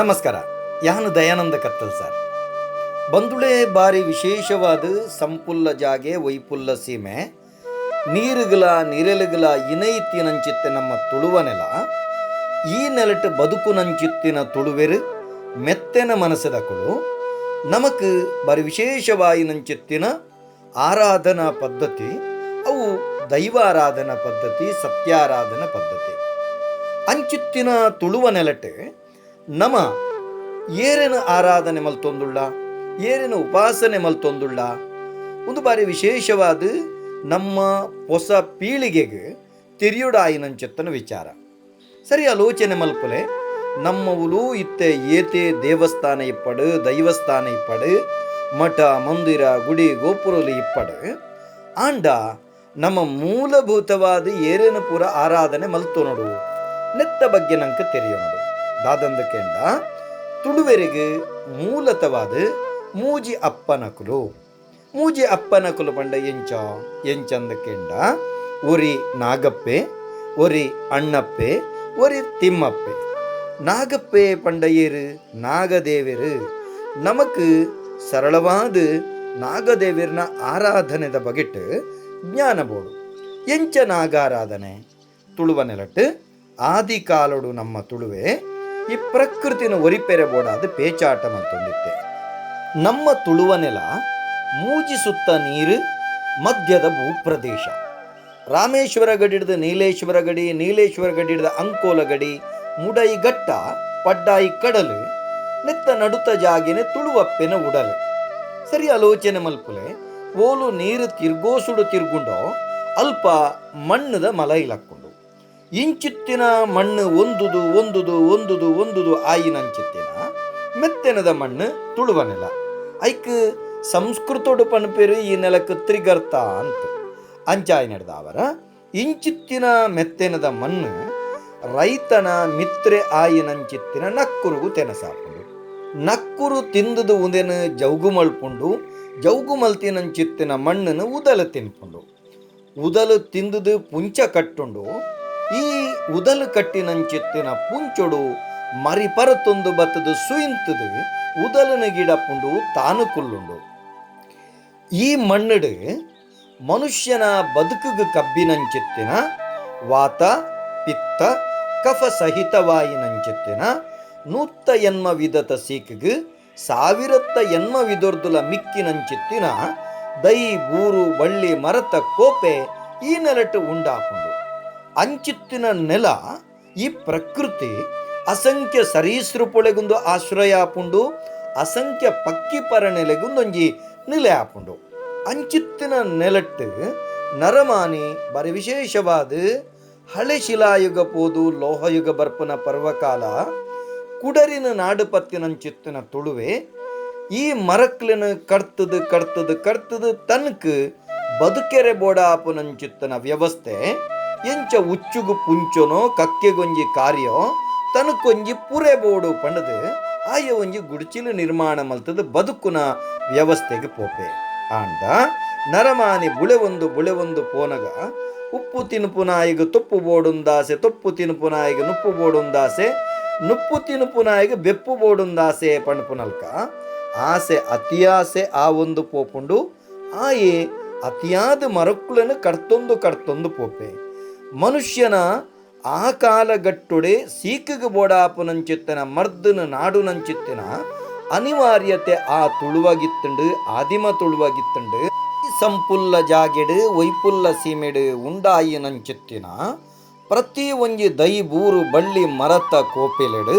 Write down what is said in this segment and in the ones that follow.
ನಮಸ್ಕಾರ, ಯಾನು ದಯಾನಂದ ಕತ್ತಲ್ ಸರ್. ಬಂದುಳೆ ಬಾರಿ ವಿಶೇಷವಾದ ಸಂಪುಲ್ಲ ಜಾಗೆ, ವೈಪುಲ್ಲ ಸೀಮೆ, ನೀರುಗಲ ನಿರೆಲುಗಲ ಇನೈತಿನಂಚಿತ್ತೆ ನಮ್ಮ ತುಳುವ ನೆಲ. ಈ ನೆಲಟ್ ಬದುಕುನಂಚಿತ್ತಿನ ತುಳುವೆರು ಮೆತ್ತೆನ ಮನಸ್ಸದಕುಳು. ನಮಕ್ ಬಾರಿ ವಿಶೇಷವಾಯಿನಂಚಿತ್ತಿನ ಆರಾಧನಾ ಪದ್ಧತಿ, ಅವು ದೈವಾರಾಧನಾ ಪದ್ಧತಿ, ಸತ್ಯಾರಾಧನಾ ಪದ್ಧತಿ. ಅಂಚಿತ್ತಿನ ತುಳುವ ನೆಲಟ್ ನಮ ಏರೆನ ಆರಾಧನೆ ಮಲ್ತೊಂದುಳ್ಳ, ಏರೆನ ಉಪಾಸನೆ ಮಲ್ತೊಂದುಳ್ಳ ಒಂದು ಬಾರಿ ವಿಶೇಷವಾದ ನಮ್ಮ ಹೊಸ ಪೀಳಿಗೆಗೆ ತಿರಿಯುಡಾಯಿನಂಚಿತ್ತನ ವಿಚಾರ. ಸರಿ ಆಲೋಚನೆ ಮಲ್ಪಲೆ. ನಮ್ಮವುಲು ಇತ್ತೆ ಏತೆ ದೇವಸ್ಥಾನ ಇಪ್ಪಡು, ದೈವಸ್ಥಾನ ಇಪ್ಪಡು, ಮಠ ಮಂದಿರ ಗುಡಿ ಗೋಪುರಲು ಇಪ್ಪಡು. ಆಂಡ ನಮ್ಮ ಮೂಲಭೂತವಾದ ಏರೇನ ಪೂರ ಆರಾಧನೆ ಮಲ್ತೊನಡು ನೆತ್ತ ಬಗ್ಗೆ ನಂಗೆ ತೆರಿಯೋನಡು. ದಾದಂದ ಕೇಂಡ ತುಳುವೆರಿಗೆ ಮೂಲತವಾದ ಮೂಜಿ ಅಪ್ಪನಕುಲು. ಮೂಜಿ ಅಪ್ಪನಕುಲು ಪಂಡ ಎಂಚ ಎಂಚಂದ ಕೇಂಡ, ಒರಿ ನಾಗಪ್ಪೆ, ಒರಿ ಅಣ್ಣಪ್ಪೆ, ಒರಿ ತಿಮ್ಮಪ್ಪೆ. ನಾಗಪ್ಪೆ ಪಂಡ ಏರು? ನಾಗದೇವರು. ನಮಕ್ ಸರಳವಾದ ನಾಗದೇವರ್ನ ಆರಾಧನೆದ ಬಗೆಟ್ ಜ್ಞಾನ ಬೋಡು. ಎಂಚ ನಾಗಾರಾಧನೆ? ತುಳುವ ನೆಲಟ್ ಆದಿ ಕಾಲೊಡು ನಮ್ಮ ತುಳುವೆ ಈ ಪ್ರಕೃತಿನ ಒರಿಪೆರೆ ಬೋಡಾದ ಪೇಚಾಟ ಮಲ್ತೊಂದಿತ್ತೆ. ನಮ್ಮ ತುಳುವ ನೆಲ ಮೂಜಿ ಸುತ್ತ ನೀರು, ಮಧ್ಯದ ಭೂಪ್ರದೇಶ. ರಾಮೇಶ್ವರ ಗಡಿಡ್ದು ನೀಲೇಶ್ವರ ಗಡಿ, ನೀಲೇಶ್ವರ ಗಡಿಡ್ದು ಅಂಕೋಲ ಗಡಿ, ಮುಡೈ ಘಟ್ಟ, ಪಡ್ಡಾಯಿ ಕಡಲು, ನೆತ್ತ ನಡುತ ಜಾಗಿನ ತುಳುವಪ್ಪೆನ ಉಡಲು. ಸರಿ ಆಲೋಚನೆ ಮಲ್ಪುಲೆ. ಓಲು ನೀರು ತಿರ್ಗೋಸುಡು ತಿರ್ಗುಂಡೋ ಅಲ್ಪ ಮಣ್ಣದ ಮಲ ಇಲಕ್ಕೊಂಡು ಇಂಚಿತ್ತಿನ ಮಣ್ಣು ಒಂದುದು ಒಂದುದು ಒಂದುದು ಒಂದುದು ಆಯಿನಂಚಿತ್ತಿನ ಮೆತ್ತೆನದ ಮಣ್ಣು ತುಳುವ ನೆಲ. ಐಕ್ ಸಂಸ್ಕೃತೋಡು ಪನ್ಪೇರು ಈ ನೆಲಕ್ಕೆ ತ್ರಿಗರ್ತ ಅಂತ. ಅಂಚಾಯಿ ನಡೆದವರ ಇಂಚಿತ್ತಿನ ಮೆತ್ತೆನದ ಮಣ್ಣು ರೈತನ ಮಿತ್ರೆ ಆಯಿನಂಚಿತ್ತಿನ ನಕ್ಕುರುಗು ತೆನಸಾಪುಂಡು. ನಕ್ಕುರು ತಿಂದುದು ಉಂದೆನು ಜೌಗು ಮಲ್ಪುಂಡು. ಜೌಗು ಮಲ್ತಿನಂಚಿತ್ತಿನ ಮಣ್ಣನ್ನು ಉದಲು ತಿನ್ಪುಂಡು. ಉದಲು ತಿಂದುದು ಪುಂಚ ಕಟ್ಟುಂಡು. ಈ ಉದಲು ಕಟ್ಟಿನಂಚಿತ್ತಿನ ಪುಂಚೊಡು ಮರಿ ಪರತೊಂದು ಬತ್ತದು ಸುಯಿಂತದು ಉದಲನ ಗಿಡಪುಂಡು, ತಾನು ಕುಲ್ಲುಂಡು. ಈ ಮಣ್ಣುಡು ಮನುಷ್ಯನ ಬದುಕುಗು ಕಬ್ಬಿನಂಚಿತ್ತಿನ ವಾತ ಪಿತ್ತ ಕಫ ಸಹಿತವಾಯಿನಂಚಿತ್ತಿನ ನೂತ್ತ ಎನ್ಮ ವಿಧತ ಸೀಕಿಗೆ ಸಾವಿರತ್ತ ಎನ್ಮ ವಿದೊರ್ದುಲ ಮಿಕ್ಕಿನಂಚಿತ್ತಿನ ದೈ ಬೂರು ಬಳ್ಳಿ ಮರತ ಕೋಪೆ ಈ ನೆಲಟ್ಟು ಉಂಡಾಪುಂಡು. ಅಂಚಿತ್ತಿನ ನೆಲ, ಈ ಪ್ರಕೃತಿ ಅಸಂಖ್ಯ ಸರೀಸೃಪೊಳೆಗುಂದು ಆಶ್ರಯ ಆಪುಂಡು, ಅಸಂಖ್ಯ ಪಕ್ಕಿ ಪರನೆಲೆಗುಂದೊಂಜಿ ನಿಲೆ ಆಪುಂಡು. ಅಂಚಿತ್ತಿನ ನೆಲಟ್ಟು ನರಮಾನಿ ಬರಿ ವಿಶೇಷವಾದ ಹಳೆ ಶಿಲಾಯುಗ ಪೋದು ಲೋಹಯುಗ ಬರ್ಪನ ಪರ್ವಕಾಲ ಕುಡರಿನ ನಾಡು ಪತ್ತಿನಂಚಿತ್ತಿನ ತುಳುವೆ ಈ ಮರಕ್ಲಿನ ಕಡ್ತದು ಕಡ್ತದು ಕಡ್ತದು ತನಕ ಬದುಕೆರೆ ಬೋಡಾಪುನಂಚಿತ್ತನ ವ್ಯವಸ್ಥೆ. ಎಂಚ ಉಚ್ಚುಗು ಪುಂಚನೋ, ಕಕ್ಕೆಗೊಂಜಿ ಕಾರ್ಯೋ, ತನಕೊಂಜಿ ಪುರೆ ಬೋಡು ಪಂಡದು ಆಯ ಒಂಜಿ ಗುಡಿಚಿಲು ನಿರ್ಮಾಣ ಮಲ್ತದ ಬದುಕುನ ವ್ಯವಸ್ಥೆಗೆ ಪೋಪೆ. ಆಂಡ ನರಮಾನಿ ಬುಳೆ ಒಂದು ಬುಳೆ ಒಂದು ಪೋನಗ ಉಪ್ಪು ತಿನುಪು ನಾಯಿಗೆ ತೊಪ್ಪು ಬೋಡುಂದಾಸೆ, ತೊಪ್ಪು ತಿನುಪು ನಾಯಿಗೆ ನುಪ್ಪು ಬೋಡುಂದಾಸೆ, ನುಪ್ಪು ತಿನುಪು ನಾಯಿಗೆ ಬೆಪ್ಪು ಬೋಡುಂದಾಸೆ ಪಣಪುನಲ್ಕ ಆಸೆ ಅತಿಯಾಸೆ ಆ ಒಂದು ಪೋಪುಂಡು. ಆಯೆ ಅತಿಯಾದ ಮರಕ್ಕುలను ಕಡ್ತೊಂದು ಕಡ್ತೊಂದು ಪೋಪೆ. ಮನುಷ್ಯನ ಆ ಕಾಲಗಟ್ಟುಡೆ ಸೀಕಿಗೆ ಬೋಡಾಪುನಂಚಿತ್ತನ ಮರ್ದನ ನಾಡುನಂಚಿತ್ತಿನ ಅನಿವಾರ್ಯತೆ ಆ ತುಳುವಾಗಿತ್ತುಂಡು, ಆದಿಮ ತುಳುವಾಗಿತ್ತುಂಡು. ಸಂಪುಲ್ಲ ಜಾಗೆಡು ವೈಪುಲ್ಲ ಸೀಮೆಡು ಉಂಡಾಯಿನಂಚಿತ್ತಿನ ಪ್ರತಿ ಒಂಜಿ ದೈ ಬೂರು ಬಳ್ಳಿ ಮರತ ಕೋಪೆಲೆಡು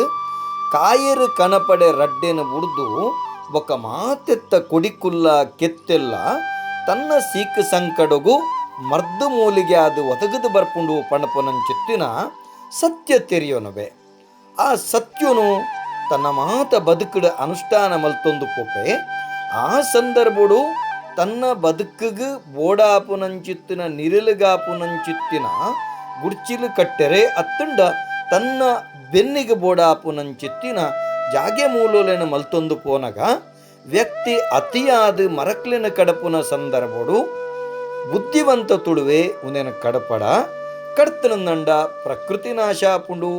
ಕಾಯರು ಕನಪಡೆ ರಡ್ಡೆನ ಬುಡ್ದು ಬೊಕ್ಕ ಮಾತೆತ್ತ ಕೊಡಿಕುಲ್ಲ ಕೆತ್ತೆಲ್ಲ ತನ್ನ ಸೀಕ್ ಸಂಕಡಗು ಮರ್ದು ಮೂಲಿಗೆ ಅದು ಒದಗದು ಬರ್ಪುಂಡು ಪಣಪುನಂಚಿತ್ತಿನ ಸತ್ಯ ತೆರಿಯೋನವೆ. ಆ ಸತ್ಯನು ತನ್ನ ಮಾತ ಬದುಕುಡು ಅನುಷ್ಠಾನ ಮಲ್ತೊಂದು ಪೋಪೆ. ಆ ಸಂದರ್ಭಡು ತನ್ನ ಬದುಕಿಗೆ ಬೋಡಾಪುನಂಚಿತ್ತಿನ ನಿರಲುಗಾಪುನಂಚಿತ್ತಿನ ಗುಡ್ಚಿಲು ಕಟ್ಟೆರೆ ಅತ್ತುಂಡ ತನ್ನ ಬೆನ್ನಿಗೆ ಬೋಡಾಪುನಂಚಿತ್ತಿನ ಜಾಗೆ ಮೂಲೋಲೆನ ಮಲ್ತೊಂದು ಪೋನಗ ವ್ಯಕ್ತಿ ಅತಿಯಾದ ಮರಕ್ಲಿನ ಕಡಪುನ ಸಂದರ್ಭಡು ಬುದ್ಧಿವಂತ ತುಳುವೆ ಉನೇನ ಕಡಪಡ ಕಡ್ತನಂದಂಡ ಪ್ರಕೃತಿ ನಾಶ ಆಪುಂಡು,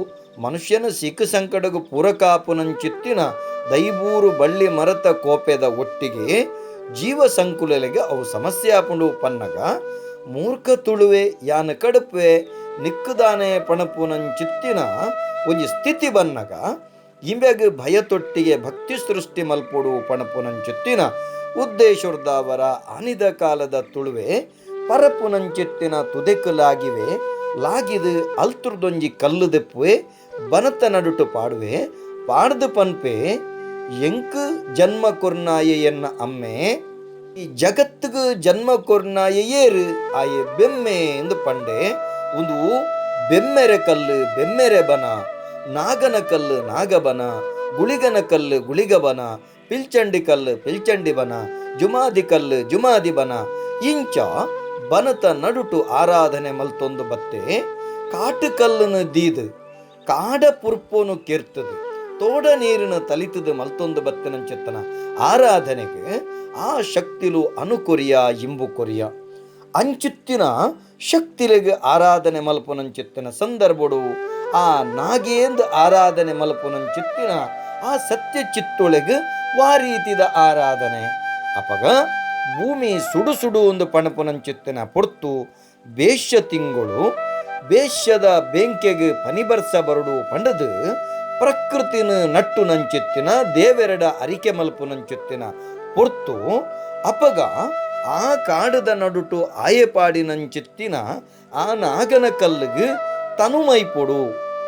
ಮನುಷ್ಯನ ಸಿಕ್ಕ ಸಂಕಟಗು ಪೂರಕಾಪುನಂಚಿತ್ತಿನ ದೈಬೂರು ಬಳ್ಳಿ ಮರತ ಕೋಪೆದ ಒಟ್ಟಿಗೆ ಜೀವ ಸಂಕುಲಲೆಗೆ ಅವು ಸಮಸ್ಯೆ ಆಪುಂಡು ಪನ್ನಗ ಮೂರ್ಖ ತುಳುವೆ ಯಾನ ಕಡುಪೆ ನಿಕ್ಕುದಾನೆ ಪಣಪುನಂಚಿತ್ತಿನ ಒಂಜಿ ಸ್ಥಿತಿ ಬನ್ನಗ ಇಂಬೆಗ್ ಭಯತೊಟ್ಟಿಗೆ ಭಕ್ತಿ ಸೃಷ್ಟಿ ಮಲ್ಪೊಡು ಪಣಪುನಂಚಿತ್ತಿನ ಉದ್ದೇಶರ್ದಾವರ ಆನಿದ ಕಾಲದ ತುಳುವೆ ಪರಪುನಂಚಿತ್ತಿನ ತುದೆಕುಲಾಗಿವೆ ಲಾಗಿದು ಅಲ್ತುರ್ದೊಂಜಿ ಕಲ್ಲು ದೆಪ್ಪುವೆ ಬನತ ನಡುಟು ಪಾಡುವೆ ಪಾಡ್ದು ಪನ್ಪೆ ಎಂಕ್ ಜನ್ಮ ಕೊರ್ನಾಯೆ ಎನ್ನ ಅಮ್ಮೆ ಈ ಜಗತ್ತಿಗೆ ಜನ್ಮ ಕೊರ್ನಾಯೆ ಏರು ಆಯೆ ಬೆಮ್ಮೆ ಎಂದು ಪಂಡೆ. ಒಂದು ಬೆಮ್ಮೆರೆ ಕಲ್ಲು ಬೆಮ್ಮೆರೆ ಬನ, ನಾಗನ ಕಲ್ಲು ನಾಗಬನ, ಗುಳಿಗನ ಕಲ್ಲು ಗುಳಿಗಬನ, ಪಿಲ್ಚಂಡಿ ಕಲ್ಲು ಪಿಲ್ಚಂಡಿ ಬನ, ಜುಮಾದಿ ಕಲ್ಲು ಜುಮಾದಿ ಬನ, ಇಂಚ ಬನತ ನಡುಟು ಆರಾಧನೆ ಮಲ್ತೊಂದು ಬತ್ತೆ. ಕಾಟು ಕಲ್ಲನ್ನು ದೀದು ಕಾಡ ಪುರ್ಪೋನು ಕೆರ್ತದು ತೋಡ ನೀರಿನ ತಲಿತದು ಮಲ್ತೊಂದು ಬತ್ತನಂచెತ್ತನ ಆರಾಧನೆಗೆ ಆ ಶಕ್ತಿಲು ಅನುಕೊರಿಯ ಇಂಬು ಕೊರಿಯ ಅಂಚುತ್ತಿನ ಶಕ್ತಿಲೆಗ್ ಆರಾಧನೆ ಮಲ್ಪುನಂಚಿತ್ತಿನ ಸಂದರ್ಭಡು ಆ ನಾಗೇಂದ್ ಆರಾಧನೆ ಮಲ್ಪುನಂಚಿತ್ತಿನ ಆ ಸತ್ಯ ಚಿತ್ತೊಳಗೆ ವಾರೀತಿದ ಆರಾಧನೆ. ಅಪಗ ಭೂಮಿ ಸುಡು ಸುಡು ಒಂದು ಪಣಪುನಂಚಿತ್ತಿನ ಪೊರ್ತು ಬೇಶ್ಯ ತಿಂಗಳು ಬೇಶ್ಯದ ಬೆಂಕೆಗೆ ಪನಿಬರ್ಸ ಬರಡು ಪಂಡದು ಪ್ರಕೃತಿನ ನಟ್ಟು ನಂಚಿತ್ತಿನ ದೇವೆರಡ ಅರಿಕೆ ಮಲ್ಪುನಂಚಿತ್ತಿನ ಪೊರ್ತು. ಅಪಗ ಆ ಕಾಡದ ನಡುಟು ಆಯೆಪಾಡಿನಂಚಿತ್ತಿನ ಆ ನಾಗನ ಕಲ್ಲಿಗೆ ತನುಮೈಪೊಡು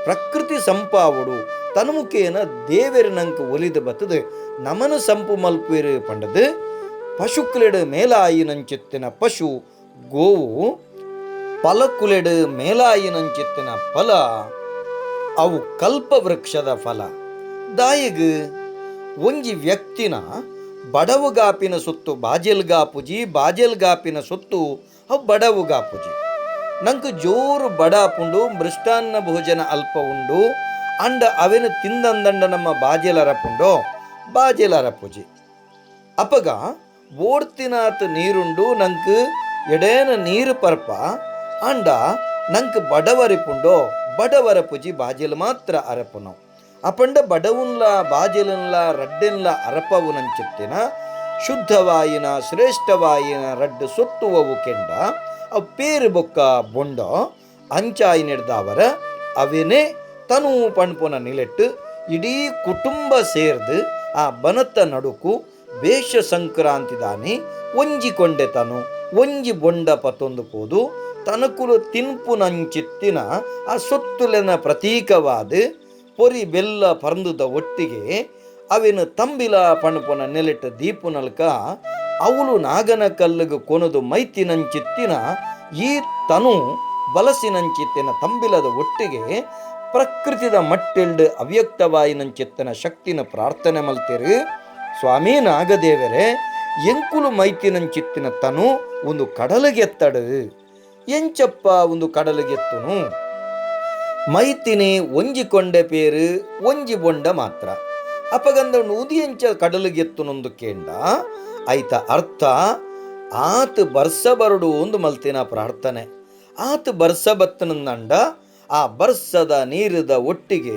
ಪ್ರಕೃತಿ ಸಂಪಾವಡು ತನುಮುಖೇನ ದೇವೆರನಂಕ ಒಲಿದು ಬತ್ತದು ನಮನ ಸಂಪು ಮಲ್ಪೇರು ಪಂಡದು ಪಶುಕುಲೆಡು ಮೇಲಾಯಿನಂಚಿತ್ತಿನ ಪಶು ಗೋವು ಫಲಕುಲೆಡು ಮೇಲಾಯಿನಂಚಿತ್ತಿನ ಫಲ ಅವು ಕಲ್ಪ ವೃಕ್ಷದ ಫಲ. ದಾಯಿಗ್ ಒಂಜಿ ವ್ಯಕ್ತಿನ ಬಡವುಗಾಪಿನ ಸೊತ್ತು ಬಾಜೆಲ್ಗಾಪುಜಿ, ಬಾಜೆಲ್ಗಾಪಿನ ಸೊತ್ತು ಅವು ಬಡವುಗಾಪುಜಿ. ನಂಗೆ ಜೋರು ಬಡಾಪುಂಡು ಮೃಷ್ಟಾನ್ನ ಭೋಜನ ಅಲ್ಪ ಉಂಡು ಅಂಡ ಅವೆನು ತಿಂದಂದಂಡ ನಮ್ಮ ಬಾಜೆಲರಪುಂಡೋ ಬಾಜೆಲರಪುಜಿ. ಅಪಗ ಬೋಡ್ತಿನಾತ್ ನೀರುಂಡು ನಂಗೆ ಎಡೇನ ನೀರು ಪರ್ಪ ಅಂಡ ನಂಗೆ ಬಡವರಿಪುಂಡೋ ಬಡವರ ಪುಜಿ ಬಾಜೆಲ್ ಮಾತ್ರ ಅರಪುನು. ಅಪಂಡ ಬಡವುನ್ಲ ಬಾಜೆಲನ್ಲ ರಡ್ಡೆನ್ಲ ಅರಪವು ನಂಚುತ್ತಿನ ಶುದ್ಧವಾಯಿನ ಶ್ರೇಷ್ಠವಾಯಿನ ರಡ್ಡು ಸೊತ್ತುವವು ಕೆಂಡ ಅವು ಪೇರು ಬೊಕ್ಕ ಬೊಂಡೋ ಅಂಚಾಯಿ ನೆಡ್ದಾವರ ಅವೇನೇ ತನು ಪಣ್ಪುನ ನಿಲೆಟ್ಟು ಇಡೀ ಕುಟುಂಬ ಸೇರ್ದು ಆ ಬನತ್ತ ನಡುಕು ಬೇಷ ಸಂಕ್ರಾಂತಿ ದಾನಿ ಒಂಜಿ ಕೊಂಡೆ ತನು ಒಂಜಿ ಬೊಂಡ ಪತ್ತೊಂದು ಪೋದು ತನಕುಲು ತಿನ್ಪುನಂಚಿತ್ತಿನ ಆ ಸೊತ್ತುಲೆನ ಪ್ರತೀಕವಾದ ಪೊರಿ ಬೆಲ್ಲ ಪರಂದುದ ಒಟ್ಟಿಗೆ ಅವೇನು ತಂಬಿಲ ಪಣಪುನ ನೆಲೆಟ್ಟ ದೀಪುನಲ್ಕ ಅವಳು ನಾಗನ ಕಲ್ಲಿಗೆ ಕೊನದು ಮೈತಿನಂಚಿತ್ತಿನ ಈ ತನು ಬಲಸಿನಂಚಿತ್ತಿನ ತಂಬಿಲದ ಒಟ್ಟಿಗೆ ಪ್ರಕೃತಿದ ಮಟ್ಟಿಲ್ಡ್ ಅವ್ಯಕ್ತವಾಯಿನಂಚಿತ್ತನ ಶಕ್ತಿನ ಪ್ರಾರ್ಥನೆ ಮಲ್ತಿರು. ಸ್ವಾಮಿ ನಾಗದೇವರೇ, ಎಂಕುಲು ಮೈತಿನಂಚಿತ್ತಿನ ತನು ಒಂದು ಕಡಲಿಗೆತ್ತಡು ಎಂಚಪ್ಪ ಒಂದು ಕಡಲಿಗೆತ್ತುನು ಮೈತಿನಿ ಒಂಜಿ ಕೊಂಡೆ ಪೇರು ಒಂಜಿ ಬೊಂಡ ಮಾತ್ರ ಅಪಗಂದ ಉದಿಯಂಚ ಕಡಲಿಗೆತ್ತುನೊಂದು ಕೇಂಡ ಐತ ಅರ್ಥ ಆತ ಬರ್ಸ ಬರಡು ಒಂದು ಮಲ್ತಿನ ಪ್ರಾರ್ಥನೆ. ಆತ ಬರ್ಸ ಬತ್ತನಂದ ಆ ಬರ್ಸದ ನೀರದ ಒಟ್ಟಿಗೆ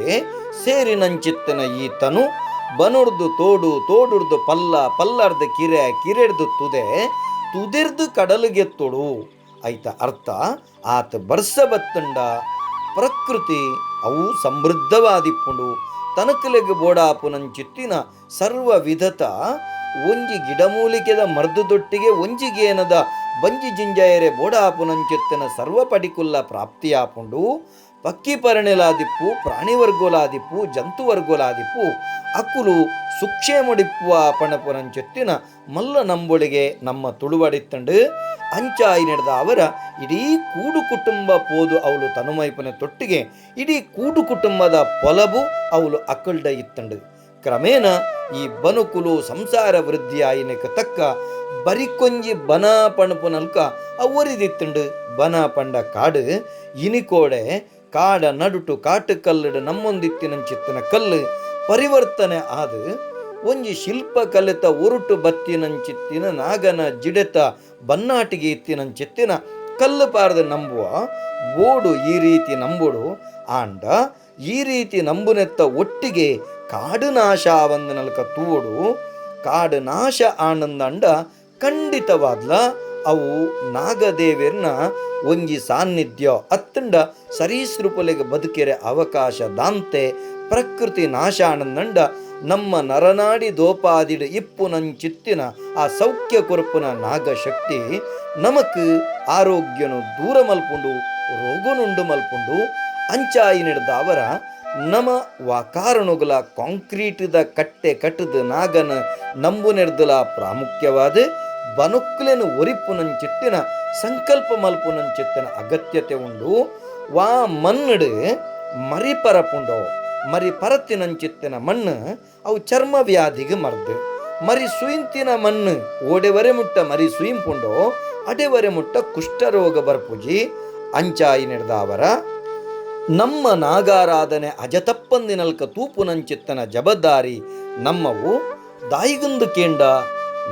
ಸೇರಿನಂಚಿತ್ತನ ಈ ತನು ಬನುರ್ದು ತೋಡು ತೋಡುರ್ದು ಪಲ್ಲ ಪಲ್ಲರ್ದು ಕಿರೆ ಕಿರೆಡ್ದು ತುದೆ ತುದಿರ್ದು ಕಡಲಿಗೆತ್ತೊಡು ಐತ ಅರ್ಥ ಆತ ಬರ್ಸ ಬತ್ತಂಡ ಪ್ರಕೃತಿ ಅವು ಸಮೃದ್ಧವಾದಿಪ್ಪುಂಡು ತನಕಲೆಗ್ ಬೋಡಾಪುನಂಚಿತ್ತಿನ ಸರ್ವ ವಿಧತ ಒಂಜಿ ಗಿಡಮೂಲಿಕೆದ ಮರ್ದುದೊಟ್ಟಿಗೆ ಒಂಜಿಗೇನದ ಬಂಜಿ ಜಿಂಜಾಯರೆ ಬೋಡಾಪುನಂಚಿತ್ತಿನ ಸರ್ವ ಪಡಿಕುಲ್ಲ ಪ್ರಾಪ್ತಿಯಾಪುಂಡು. ಪಕ್ಕಿ ಪರಣೆಲಾದಿಪ್ಪು ಪ್ರಾಣಿವರ್ಗೋಲಾದಿಪ್ಪು ಜಂತುವರ್ಗೋಲಾದಿಪ್ಪು ಅಕ್ಕುಲು ಸುಕ್ಷೇಮಡಿಪ್ಪುವ ಪಣಪುನಂಚೊತ್ತಿನ ಮಲ್ಲ ನಂಬೊಳಿಗೆ ನಮ್ಮ ತುಳುವಡಿತ್ತಂಡು ಅಂಚಾಯಿ ನಡೆದ ಅವರ ಇಡೀ ಕೂಡು ಕುಟುಂಬ ಪೋದು ಅವಳು ತನುಮೈಪನ ತೊಟ್ಟಿಗೆ ಇಡೀ ಕೂಡು ಕುಟುಂಬದ ಪೊಲಬು ಅವಳು ಅಕ್ಕಲ್ಡ ಇತ್ತಂಡು. ಕ್ರಮೇಣ ಈ ಬನುಕುಲು ಸಂಸಾರ ವೃದ್ಧಿಯಾಯಿನಕ್ಕೆ ತಕ್ಕ ಬರಿಕೊಂಜಿ ಬನ ಪಣಪುನಲ್ಕ ಒರಿದಿತ್ತಂಡು. ಬನ ಪಂಡ ಕಾಡು ಇನಿಕೋಡೆ ಕಾಡ ನಡುಟು ಕಾಟು ಕಲ್ಲುಡು ನಮ್ಮೊಂದಿತ್ತಿನಂಚಿತ್ತಿನ ಕಲ್ಲು ಪರಿವರ್ತನೆ ಆದ ಒಂಜಿ ಶಿಲ್ಪ ಕಲಿತ ಉರುಟು ಬತ್ತಿನಂಚಿತ್ತಿನ ನಾಗನ ಜಿಡೆತ ಬನ್ನಾಟಿಗೆ ಇತ್ತಿನಂಚಿತ್ತಿನ ಕಲ್ಲು ಪಾರದ ನಂಬುವ ಬೋಡು ಈ ರೀತಿ ನಂಬುಡು. ಆಂಡ ಈ ರೀತಿ ನಂಬುನೆತ್ತ ಒಟ್ಟಿಗೆ ಕಾಡು ನಾಶ ಆವಂದನಲ್ಕ ತೂವೊಡು. ಕಾಡು ನಾಶ ಆನಂದಂಡ ಖಂಡಿತವಾದ್ಲ ಅವು ನಾಗದೇವಿರ್ನ ಒಂಜಿ ಸಾನ್ನಿಧ್ಯ ಅತ್ತಂಡ ಸರೀಸೃಪಲೆಗೆ ಬದುಕೆರೆ ಅವಕಾಶ ದಾಂತೆ ಪ್ರಕೃತಿ ನಾಶ ಆನಂದಂಡ ನಮ್ಮ ನರನಾಡಿ ದೋಪಾದಿಡು ಇಪ್ಪು ನಂಚಿತ್ತಿನ ಆ ಸೌಖ್ಯ ಕೊರಪುನ ನಾಗಶಕ್ತಿ ನಮಕ್ ಆರೋಗ್ಯನು ದೂರ ಮಲ್ಪುಂಡು, ರೋಗನುಂಡು ಮಲ್ಪುಂಡು. ಅಂಚಾಯಿ ನಡೆದ ಅವರ ನಮ ವಾಕಾರಣುಗಳ ಕಾಂಕ್ರೀಟದ ಕಟ್ಟೆ ಕಟ್ಟದ ನಾಗನ ನಂಬು ನೆರ್ದಲ ಪ್ರಾಮುಖ್ಯವಾದ ಬನುಕ್ಲೆನು ಒರಿಪುನಂಚಿತ್ತಿನ ಸಂಕಲ್ಪ ಮಲ್ಪುನಂಚಿತ್ತಿನ ಅಗತ್ಯತೆ ಉಂಡು. ವಾ ಮಣ್ಣಡು ಮರಿ ಪರಪುಂಡೋ ಮರಿ ಪರತಿನಂಚಿತ್ತಿನ ಮಣ್ಣು ಅವು ಚರ್ಮ ವ್ಯಾಧಿಗೆ ಮರ್ದು. ಮರಿ ಸುಯಿಂತಿನ ಮಣ್ಣು ಓಡೆವರೆ ಮುಟ್ಟ ಮರಿ ಸುಯಿಂಪುಂಡೋ ಅಡೆವರೆ ಮುಟ್ಟ ಕುಷ್ಠರೋಗ ಬರ್ಪುಜಿ. ಅಂಚಾಯಿ ನಡೆದ ಅವರ ನಮ್ಮ ನಾಗಾರಾಧನೆ ಅಜತಪ್ಪಂದಿನಲ್ಕ ತೂಪುನಂಚಿತ್ತನ ಜಬದಾರಿ ನಮ್ಮವು. ದಾಯಿಗುಂದು ಕೇಂಡ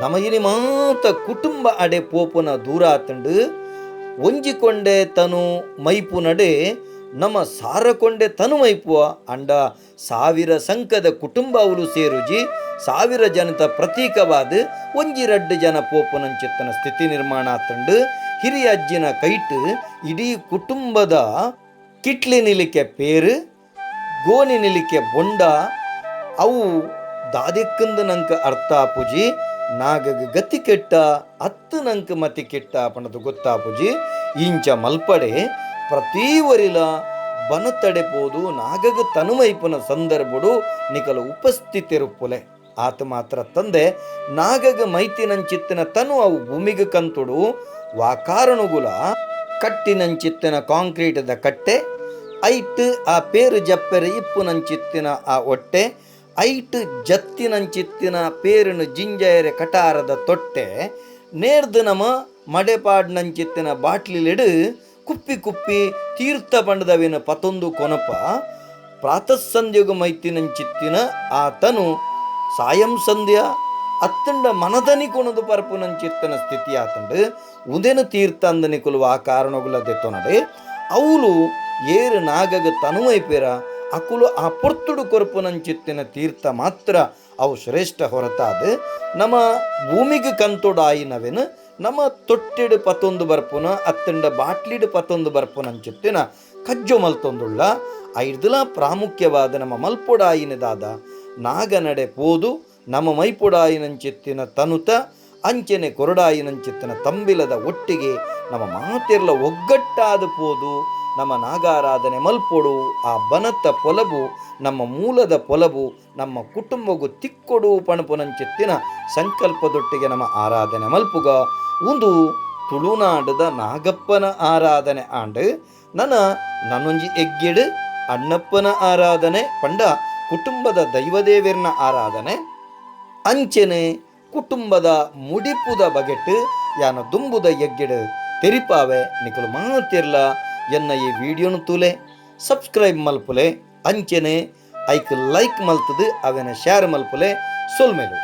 ನಮಯಿನಿ ಮಾತ ಕುಟುಂಬ ಅಡೆ ಪೋಪುನ ದೂರಾತಂಡು ಒಂಜಿಕೊಂಡೆ ತನು ಮೈಪು ನಡೆ ನಮ್ಮ ಸಾರಕೊಂಡೆ ತನು ಮೈಪುವ ಅಂಡ ಸಾವಿರ ಸಂಕದ ಕುಟುಂಬ ಅವಳು ಸೇರುಜಿ ಸಾವಿರ ಜನತ ಪ್ರತೀಕವಾದ ಒಂಜಿ ರಡ್ಡು ಜನ ಪೋಪುನಂಚಿತ್ತನ ಸ್ಥಿತಿ ನಿರ್ಮಾಣ ಆತಂಡು. ಹಿರಿಯ ಅಜ್ಜಿನ ಕೈಟು ಇಡೀ ಕುಟುಂಬದ ಕಿಟ್ಲಿ ನಿಲಿಕೆ ಪೇರು, ಗೋಣಿ ನಿಲಿಕೆ ಬೊಂಡ ಅವು ದಾದೆಕ್ಕಂದು ನಂಕ ಅರ್ಥ ಆಪುಜಿ. ನಾಗಗ ಗತಿ ಕೆಟ್ಟ ಅತ್ತು ನಂಕ ಮತಿ ಕೆಟ್ಟ ಪಣದು ಗೊತ್ತಾಪುಜಿ. ಇಂಚ ಮಲ್ಪಡೆ ಪ್ರತಿ ವರಿಲ ಬನತಡೆ ಪೋದು ನಾಗಗ ತನುಮೈಪುನ ಸಂದರ್ಭಡು ನಿಕಲ ಉಪಸ್ಥಿತಿರುಪ್ಪುಲೆ. ಆತ ಮಾತ್ರ ತಂದೆ ನಾಗಗ ಮೈತಿನಂಚಿತ್ತಿನ ತನು ಅವು ಭೂಮಿಗೆ ಕಂತುಡು. ವಾಕಾರಣುಗುಲ ಕಟ್ಟಿನಂಚಿತ್ತಿನ ಕಾಂಕ್ರೀಟದ ಕಟ್ಟೆ ಐಟ್ ಆ ಪೇರು ಜಪ್ಪೆರೆ ಇಪ್ಪುನಂಚಿತ್ತಿನ ಆ ಒಟ್ಟೆ ಐಟ್ ಜತ್ತಿನಂಚಿತ್ತಿನ ಪೇರುನು ಜಿಂಜಯರೆ ಕಟಾರದ ತೊಟ್ಟೆ ನೇರ್ದು ನಮ ಮಡೆಪಾಡ್ನಂಚಿತ್ತಿನ ಬಾಟ್ಲಿಲೆಡು ಕುಪ್ಪಿ ಕುಪ್ಪಿ ತೀರ್ಥ ಪಂಡದವಿನ ಪತೊಂದು ಕೊನಪ ಪ್ರಾತಃ ಸಂಧ್ಯಗು ಮೈತಿನಂಚಿತ್ತಿನ ಆ ತನು ಸಾಯಂ ಸಂಧ್ಯಾ ಅತ್ತಂಡ ಮನದನಿ ಕೊಣದು ಪರಪುನಂಚಿತ್ತನ ಸ್ಥಿತಿ ಆತಂಡು ಉದೆನ ತೀರ್ಥ ಅಂದನಿ ಕುಲುವ ಆ ಕಾರಣಗುಲ ದೆತ್ತೊನಡೆ ಅವಳು ಏರು ನಾಗಗ ತನುವೈಪೇರ ಅಕುಲು ಆ ಪೊರ್ತುಡು ಕೊರಪುನಂಚಿತ್ತಿನ ತೀರ್ಥ ಮಾತ್ರ ಅವು ಶ್ರೇಷ್ಠ ಹೊರತಾದ ನಮ್ಮ ಭೂಮಿಗೆ ಕಂತೊಡಾಯಿನವೆನು ನಮ್ಮ ತೊಟ್ಟಿಡು ಪತ್ತೊಂದು ಬರ್ಪುನ ಅತ್ತಂಡ ಬಾಟ್ಲಿಡು ಪತ್ತೊಂದು ಬರ್ಪುನಂಚಿತ್ತಿನ ಕಜ್ಜೊ ಮಲ್ತೊಂದುಳ್ಳ. ಐರ್ದಲ ಪ್ರಾಮುಖ್ಯವಾದ ನಮ್ಮ ಮಲ್ಪೊಡಾಯಿನದಾದ ನಾಗನಡೆ ಪೋದು ನಮ್ಮ ಮೈಪೊಡಾಯಿನಂಚಿತ್ತಿನ ತನುತ ಅಂಚನೆ ಕೊರಡಾಯಿನಂಚಿತ್ತಿನ ತಂಬಿಲದ ಒಟ್ಟಿಗೆ ನಮ್ಮ ಮಾತಿರ್ಲ ಒಗ್ಗಟ್ಟಾದ ಪೋದು ನಮ್ಮ ನಾಗಾರಾಧನೆ ಮಲ್ಪೊಡು. ಆ ಬನತ್ತ ಪೊಲಬು ನಮ್ಮ ಮೂಲದ ಪೊಲಬು ನಮ್ಮ ಕುಟುಂಬಗು ತಿಕ್ಕೊಡು ಪಣಪುನಂಚಿತ್ತಿನ ಸಂಕಲ್ಪದೊಟ್ಟಿಗೆ ನಮ್ಮ ಆರಾಧನೆ ಮಲ್ಪುಗ. ಒಂದು ತುಳುನಾಡದ ನಾಗಪ್ಪನ ಆರಾಧನೆ ಆಂಡ್ ನನ್ನ ನನ್ನೊಂಜಿ ಎಗ್ಗೆಡು ಅಣ್ಣಪ್ಪನ ಆರಾಧನೆ ಪಂಡ ಕುಟುಂಬದ ದೈವದೇವಿರ್ನ ಆರಾಧನೆ ಅಂಚೆನೆ ಕುಟುಂಬದ ಮುಡಿಪುದ ಬಗೆಟ್ ಯಾನ ದುಂಬುದ ಎಗ್ಗೆಡು ತೆರಿಪಾವೆ. ನಿಕಲು ಮಾತಿರ್ಲ ಎನ್ನ ಈ ವಿಡಿಯೋನು ತೂಲೆ ಸಬ್ಸ್ಕ್ರೈಬ್ ಮಲ್ಪುಲೆ ಅಂಚೆನೆ ಐಕ್ ಲೈಕ್ ಮಲ್ತದು ಅವೆನ ಶೇರ್ ಮಲ್ಪುಲೆ. ಸೊಲ್ಮೆಲು.